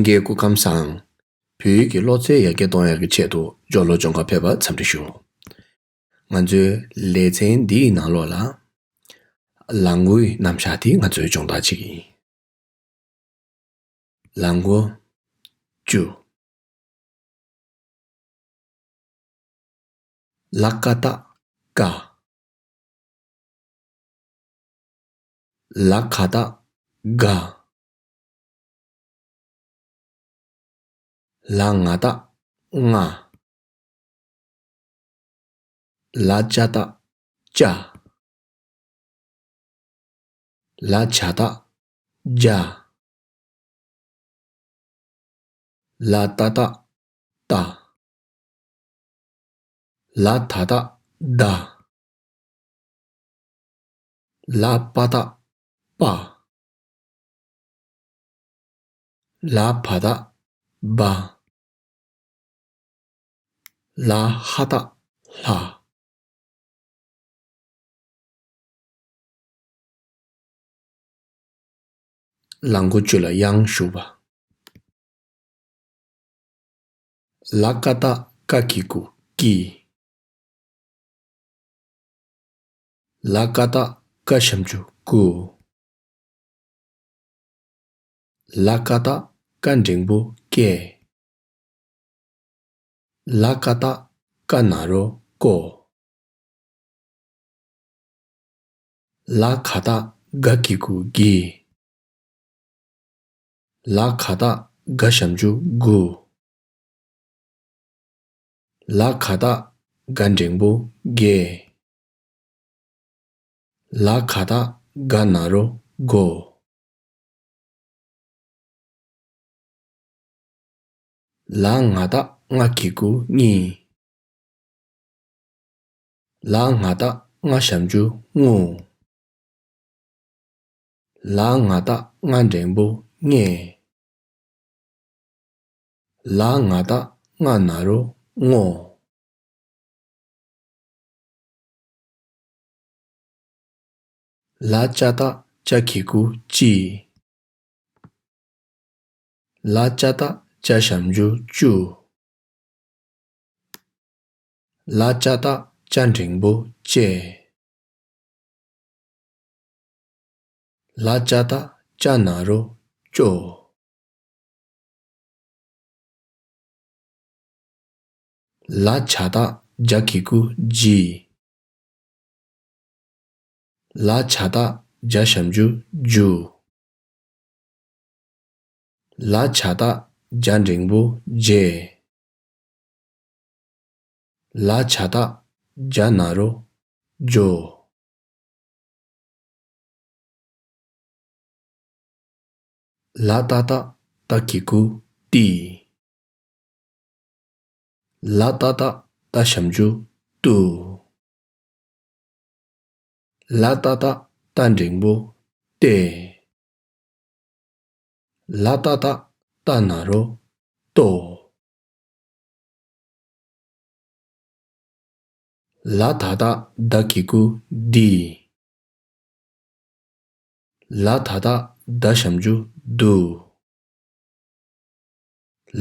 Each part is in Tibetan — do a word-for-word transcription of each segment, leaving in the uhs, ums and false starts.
ལྷན་རྒྱས་སྐུ་ཁམས་བཟང་། བོད་ཡིག་གི་ཀློག་རྩལ་ཡར་རྒྱས་གཏོང་ཡག་གི་ཆེད་དུ་ཇོ་ལོ་ལྗོངས་མཁར་ཕེབས་པར་འཚམས་འདྲི་ཞུ། ང་ཚོའི་ལེ་ཚན་འདིའི་ནང་ལོགས་ལ། ལ་མགོའི་རྣམ་གཞག་དེ་ང་ཚོས་སྦྱོང་བརྡར་བྱེད་ཀྱི་ཡིན། ལ་མགོ་བཅུ། ལ་ཀ་བཏགས་ཀ། ལ་ག་བཏགས་ག། ལ་ང་བཏགས་ང་། ལ་ཅ་བཏགས་ཅ། ལ་ཇ་བཏགས་ཇ། ལ་ཏ་བཏགས་ཏ། ལ་ད་བཏགས་ད། ལ་པ་བཏགས་པ། ལ་བ་བཏགས་བ། ལ་ཧ་བཏགས་ལྷ། ལ་མགོ་བཅུ་ལ་དབྱངས་ཞུགས་པ། ལ་ཀ་བཏགས་ཀ་གི་གུ་ཀི། ལ་ཀ་བཏགས་ཀ་ཞབས་ཀྱུ་ཀུ། ལ་ཀ་བཏགས་ཀ་འགྲེང་བུ་ཀེ། ལ་ཀ་བཏགས་ཀ་ན་རོ་ཀོ། ལ་ག་བཏགས་ག་གི་གུ་གི། ལ་ག་བཏགས་ག་ཞབས་ཀྱུ་གུ། ལ་ག་བཏགས་ག་འགྲེང་བུ་གེ། ལ་ག་བཏགས་ག་ན་རོ་གོ། ལ་ང་བཏགས་ང་གི་གུ་ངི། ལ་ང་བཏགས་ང་ཞབས་ཀྱུ་ངུ། ལ་ང་བཏགས་ང་འགྲེང་བུ་ངེ། ལ་ང་བཏགས་ང་ན་རོ་ངོ། ལ་ཅ་བཏགས་ཅ་གི་གུ་ཅི། ལ་ཅ་བཏགས་ཅ་ཞབས་ཀྱུ་ཅུ། ལ་ཅ་བཏགས་ཅ་འགྲེང་བུ་ཅེ། ལ་ཅ་བཏགས་ཅ་ན་རོ་ཅོ། ལ་ཇ་བཏགས་ཇ་གི་གུ་ཇི། ལ་ཇ་བཏགས་ཇ་ཞབས་ཀྱུ་ཇུ། ལ་ཇ་བཏགས་ཇ་འགྲེང་བུ་ཇེ། ལ་ཇ་བཏགས་ཇ་ན་རོ་ཇོ། ལ་ཏ་བཏགས་ཏ་གི་གུ་ཏི། ལ་ཏ་བཏགས་ཏ་ཞབས་ཀྱུ་ཏུ། ལ་ཏ་བཏགས་ཏ་འགྲེང་བུ་ཏེ། ལ་ཏ་བཏགས་ཏ་ན་རོ་ཏོ། ལ་ད་བཏགས་ད་གི་གུ་དི། ལ་ད་བཏགས་ད་ཞབས་ཀྱུ་དུ།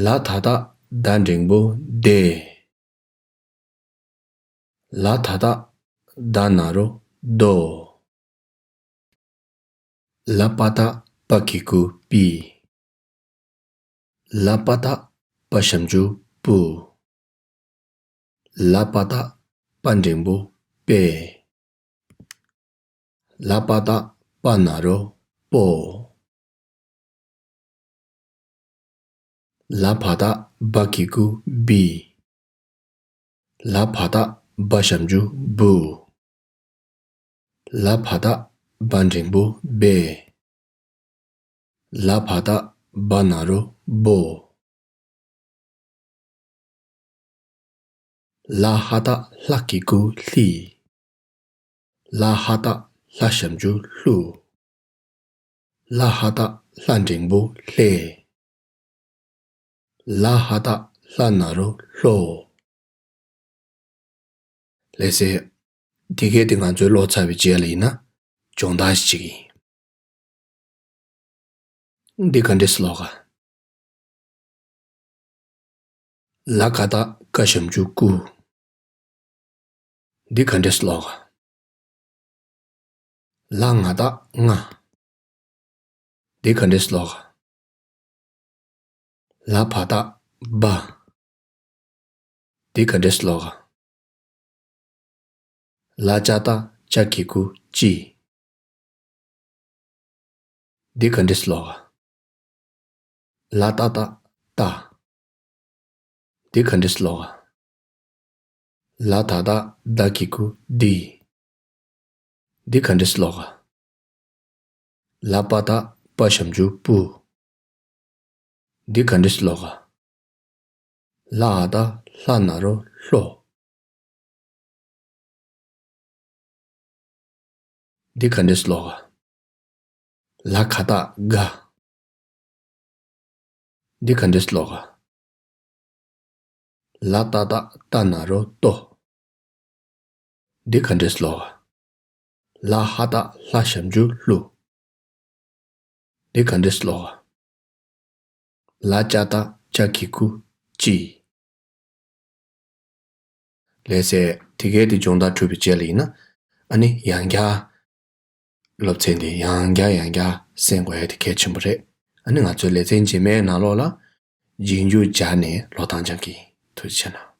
ལ་ད་བཏགས་ད་འགྲེང་བུ་དེ། ལ་ད་བཏགས་ད་ན་རོ་དོ། ལ་པ་བཏགས་པ་གི་གུ་པི། ལ་པ་བཏགས་པ་ཞབས་ཀྱུ་པུ། ལ་པ་བཏགས་པ་འགྲེང་བུ་པེ། ལ་པ་བཏགས་པ་ན་རོ་པོ། ལ་བ་བཏགས་བ་གི་གུ་བི། ལ་བ་བཏགས་བ་ཞབས་ཀྱུ་བུ། ལ་བ་བཏགས་བ་འགྲེང་བུ་བེ། ལ་བ་བཏགས་བ་ན་རོ་བོ། ལ་ཧ་བཏགས་ལྷ་གི་གུ་ལྷི། ལ་ཧ་བཏགས་ལྷ་ཞབས་ཀྱུ་ལྷུ། ལ་ཧ་བཏགས་ལྷ་འགྲེང་བུ་ལྷེ། ལ་ཧ་བཏགས་ལྷ་ན་རོ་ལྷོ། ལགས་སེ། དེ་གས་དེ་ང་ཚོས་ཀློག་ཚར་བའི་རྗེས་ལ་ཡིན་ན་སྦྱོང་བརྡར་ཞིག་ཡིན། འདི་ག་འདྲས་སུ་ཀློག་ག་ལ་ག་བཏགས་ལྐ་ཞབས་ཀྱུ་ལྐུ། འདི་ག་འདྲས་ཀློག་ག་ལ་ང་བཏགས་ལྔ། འདི་ག་འདྲས་ཀློག་ག་ལ་བ་བཏགས་ལྦ། འདི་ག་འདྲས་ཀློག་ག་ལ་ཅ་བཏགས་ལྕགས་ཀྱི་ལྐུ་ལྕི། འདི་ག་འདྲས་ཀློག་ག་ལ་ཏ་བཏགས་ལྟ། འདི་ག་འདྲས་ཀློག་ག་ལ་ད་བཏགས་ལྡ་གི་གུ་ལྡི། འདི་ག་འདྲས་ཀློག་ག་ལ་པ་བཏགས་པ་ཞབས་ཀྱུ་པུ། འདི་ག་འདྲས་ཀློག་ག་ལ་འ་བཏགས་ལྷ་ན་རོ་ལྷོ། འདི་ག་འདྲས་ཀློག་ག་ལ་ག་བཏགས་ལྒ། འདི་ག་འདྲས་ཀློག་ག་ལ་ཏ་བཏགས་ལྟ་ན་རོ་ལྟོ། འདི་ག་འདྲས་ཀློག་ག་ལ་ཧ་བཏགས་ལྷ་ཞབས་ཀྱུ་ལྷུ། འདི་ག་འདྲས་ཀློག་ག་ལ་ཅ་བཏགས་ལྕགས་ཀྱི་གུ་ལྕི། ལགས་སེ། དེ་གའི་དེ་སྦྱོང་བརྡར་གྲུབ་པའི་རྗེས་ལ་ཡིན་ན། ཨ་ནི་ཡང་བསྐྱར་སློབ་ཚན་འདི་ཡང་བསྐྱར་ཡང་བསྐྱར་གསན་དགོས་ཡ་དེ་གལ་ཆེན་པོ་རེད། ཨ་ནི་ང་ཚོའི་ལེ་ཚན་རྗེས་མའི་ནང་ལོགས་ལ་རྗེས་འཇུག་སྦྱར་ནས་ཀློག་སྟངས་སྦྱང་གི་ཡིན། ཐུགས་རྗེ་ཆེ་གནང་།